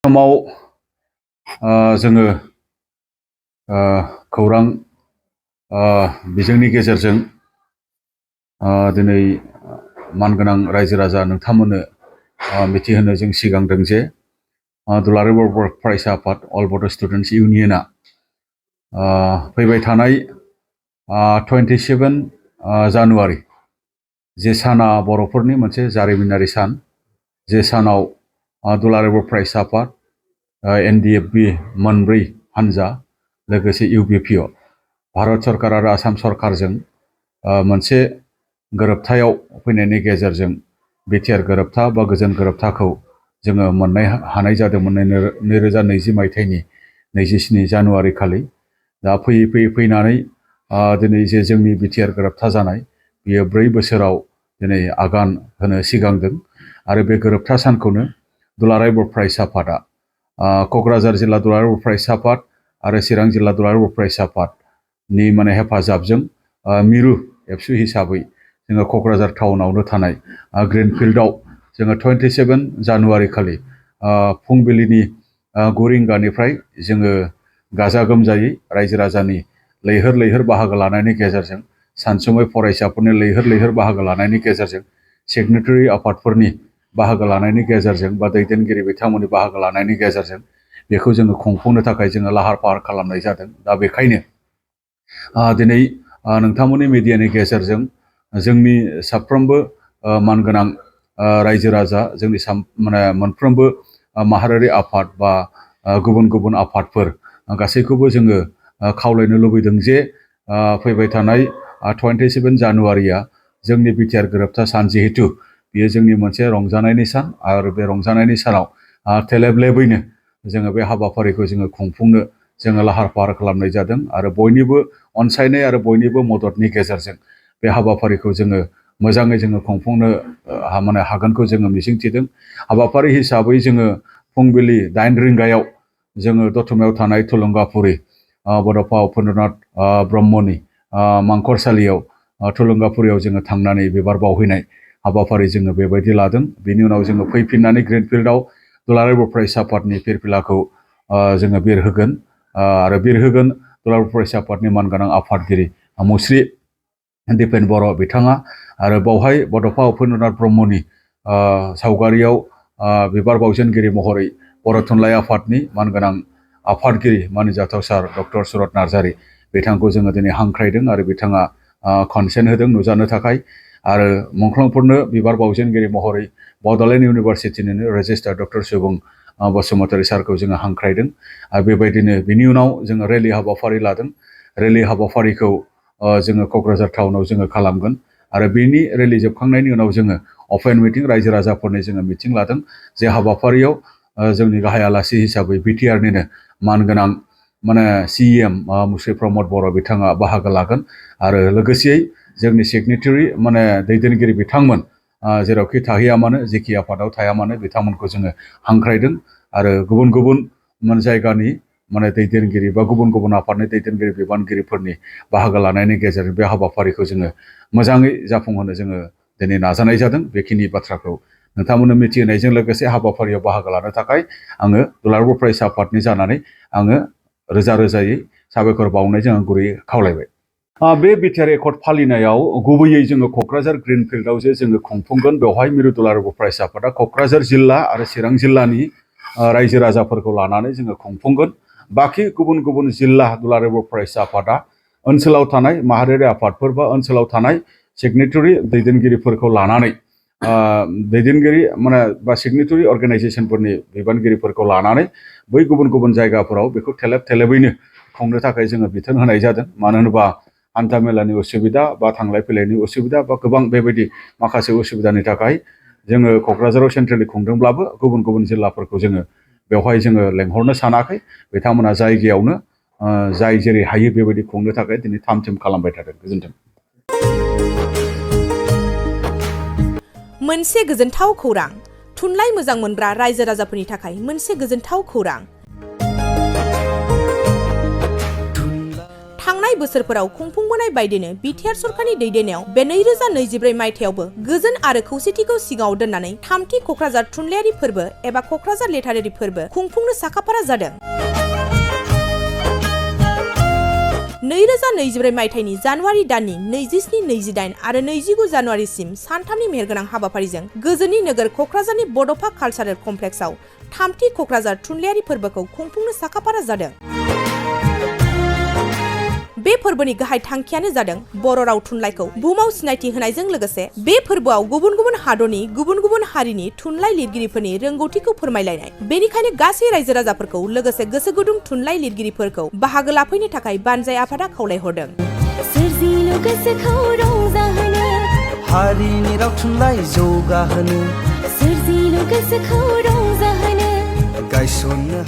समाव जोङो खौरां बिजोंनि गेजेरजों दिनै मानगोनां रायजो राजा नोंथांमोननो मिथिहोनो जों सिगांदों जे दुलाराय बर' फरायसा आफाद अल बड' स्टुडेन्टस इउनियना फैबाय थानाय 27 जानुवारि जे साना बर'फोरनि मोनसे जारिमिनारि सान, जे सानाव दुलाराय बर' फरायसा आफाद NDFB मोनब्रै हानजा लोगोसे UBPO भारत सरकार आरो आसाम सरकारजों मोनसे गोरोबथायाव फैनायनि गेजेरजों बिटिआर गोरोबथा बा गोजोन गोरोबथाखौ जोङो मोननो हानाय जादोंमोन 2020 मायथाइनि 27 जानुवारि खालि। दा फैयै फैनानै दिनै जे जोंनि बिटिआर गोरोबथा जानाय बियो 4 बोसोराव दिनै आगान होनो सिगांदों आरो बे गोरोबथा सानखौनो दुलाराय बर' फरायसा आफादा क'क्राझार जिल्ला दुलाराय बर' फरायसा आफाद आरो चिरां जिल्ला दुलाराय बर' फरायसा आफादनि हेफाजाबजों मिरु एबसु हिसाबै जोङो क'क्राझार टाउनावनो थानाय ग्रिन फिल्डआव जोङो 27 जानुवारि खालि फुंबिलिनि 9 रिंगानिफ्राय जोङो गाजा गोमजायै रायजो राजानि लैहोर बाहागो लानायनि गेजेरजों सानसुमै फरायसाफोरनि लैहोर बाहागो लानायनि गेजेरजों सिगनेटारि आफादफोरनि बाहागो लानायनि गेजेरजों बा दैदेनगिरि बिथांमोननि बाहागो लानायनि गेजेरजों बेखौ जोङो खुंफुंनो थाखाय जोङो लाहार फाहार खालामनाय जादों। दा बेखायनो दिनै नोंथांमोननि मिडियानि गेजेरजों जोंनि साफ्रोमबो मानगोनां रायजो राजा जोंनि मोनफ्रोमबो माहारियारि आफाद बा गुबुन आफादफोर गासैखौबो जोङो खावलायनो लुबैदों जे फैबाय थानाय 27 जानुवारिया जोंनि बिटिआर गोरोबथा सान जिहेतु बियो जोंनि मोनसे रंजानायनि सान आरो बे रंजानायनि सानाव थेलेबलेबैनो जोङो बे हाबाफारिखौ जोङो खुंफुंनो जोङो लाहार फाहार खालामनाय जादों आरो बयनिबो अनसायनाय आरो बयनिबो मददनि गेजेरजों बे हाबाफारिखौ जोङो मोजाङै जोङो खुंफुंनो हागोनखौ जोङो मिजिंथिदों। हाबाफारि हिसाबै जोङो फुंबिलि 9 रिंगायाव जोङो दतमायाव थानाय थुलुंगाफुरि बड'फा उपेन्द्रनाथ ब्रह्मनि मांखरसालियाव थुलुंगाफुरियाव जोङो थांनानै बिबार बावहैनाय हाबाफारि जोङो बेबायदि लादों। बिनि उनाव जोङो फैफिननानै ग्रिन फिल्डआव दुलाराय बर' फरायसा आफादनि फिरफिलाखौ जोङो बिरहोगोन आरो बिरहोगोन दुलाराय बर' फरायसा आफादनि मानगोनां आफादगिरि मुस्रि दिपेन बर' बिथाङा आरो बावहाय बड'फा उपेन्द्रनाथ ब्रह्मनि सावगारियाव बिबार बावजेनगिरि महरै बर' थुनलाइ आफादनि मानगोनां आफादगिरि मानिजाथाव सार डक्टर सुरत नार्जारि बिथांखौ जोङो दिनै हांख्रायदों आरो बिथाङा कनसेन्ट होदों नुजानो थाखाय आरो मुंख्लंफोरनो बिबार बावजेनगिरि महरै बड'लेण्ड इउनिभारसिटिनिनो रेजिस्ट्रार डक्टर सुबुं बसुमतारी सारखौ जोङो हांख्रायदों आरो बेबायदिनो बिनि उनाव जोङो रेलि हाबाफारि लादों। रेलि हाबाफारिखौ जोङो क'क्राझार टाउनाव जोङो खालामगोन आरो बेनि रेलि जोबखांनायनि उनाव जोङो अपेन मिटिं रायजो राजाफोरनि जोङो मिटिं लादों जे हाबाफारियाव जोंनि गाहाय आलासि हिसाबै बिटिआरनिनो मानगोनां CEM मुस्रि प्रमद बर' बिथाङा बाहागो लागोन आरो लोगोसेयै जोंनि सिगनेटारि दैदेनगिरि बिथांमोन जेरावखि थाहैया मानो जेखि आफादाव थाया मानो बिथांमोनखौ जोङो हांख्रायदों आरो गुबुन जायगानि दैदेनगिरि बा गुबुन आफादनि दैदेनगिरि बिबानगिरिफोरनि बाहागो लानायनि गेजेरजों बे हाबाफारिखौ जोङो मोजाङै जाफुंहोनो जोङो दिनै नाजानाय जादों। बेखिनि बाथ्राखौ नोंथांमोननो मिथिहोनायजों लोगोसे हाबाफारियाव बाहागो लानो थाखाय आङो दुलाराय बर' फरायसा आफादनि जानानै आङो रोजायै साबायखर बावनायजों आं गुरैयै खावलायबाय। बे बिटिआर एकर्ड फालिनायाव गुबैयै जोङो क'क्राझार ग्रिन फिल्डआव जे जोङो खुंफुंगोन बेवहाय मिरु दुलाराय बर' फरायसा आफादा क'क्राझार जिल्ला आरो चिरां जिल्लानि रायजो राजाफोरखौ लानानै जोङो खुंफुंगोन। बाखि गुबुन जिल्ला दुलाराय बर' फरायसा आफादा ओनसोलाव थानाय माहारियारि आफादफोर बा ओनसोलाव थानाय सिगनेटारि दैदेनगिरिफोरखौ लानानै दैदेनगिरि बा सिगनेटारि अर्गेनाइजेसनफोरनि बिबानगिरिफोरखौ लानानै बै गुबुन जायगाफोराव बेखौ थेलेबैनो खुंनो थाखाय जोङो बिथोन होनाय जादों। मानो होनोबा हान्था मेलानि उसुबिदा बा थांलाय फैलायनि उसुबिदा बा गोबां बेबायदि माखासे उसुबिदानि थाखाय जोङो क'क्राझाराव सेन्ट्रेलि खुंदोंब्लाबो गुबुन जिल्लाफोरखौ जोङो बेवहाय जोङो लेंहरनो सानाखै। बिथांमोना जायगायावनो जाय जेरै हायो बेबायदि खुंनो थाखाय दिनै थाम थिम खालामबाय थादों। गोजोन्थों। मोनसे गोजोनथाव खौरां, थुनलाइ मोजां मोनग्रा रायजो राजाफोरनि थाखाय मोनसे गोजोनथाव खौरां। थांनाय थांनाय बोसोरफोराव खुंफुंबोनाय बायदिनो बिटिआर सरकारनि दैदेननायाव बे 2024 मायथाइयावबो गोजोन आरो खौसेथिखौ सिगाङाव दोननानै थामथि क'क्राझार थुनलाइयारि फोरबो एबा क'क्राझार लिटारेरि फोरबो खुंफुंनो साखाफारा जादों। 2024 मायथाइनि जानुवारि दाननि 27, 28 आरो 29 जानुवारिसिम सानथामनि मेहेरगोनां हाबाफारिजों गोजोननि नोगोर क'क्राझारनि बड'फा कालचारेल कमप्लेक्सआव थामथि क'क्राझार थुनलाइयारि फोरबोखौ खुंफुंनो साखाफारा जादों। बे फोरबोनि गाहाय थांखियानो जादों बर' राव थुनलाइखौ बुहुमाव सिनायथि होनायजों लोगोसे बे फोरबोआव गुबुन गुबुन हादरनि गुबुन गुबुन हारिनि थुनलाइ लिरगिरिफोरनि रोंगौथिखौ फोरमायलायनाय। बेनिखायनो गासै रायजो राजाफोरखौ लोगोसे गोसो गुदुं थुनलाइ लिरगिरिफोरखौ बाहागो लाफैनो थाखाय बानजाय आफादा खावलायहरदों। सोरजिलु गोसोखौ रंजाहोनो हारिनि राव थुनलाइ जौगाहोनो सोरजिलु गोसोखौ रंजाहोनो गायसननो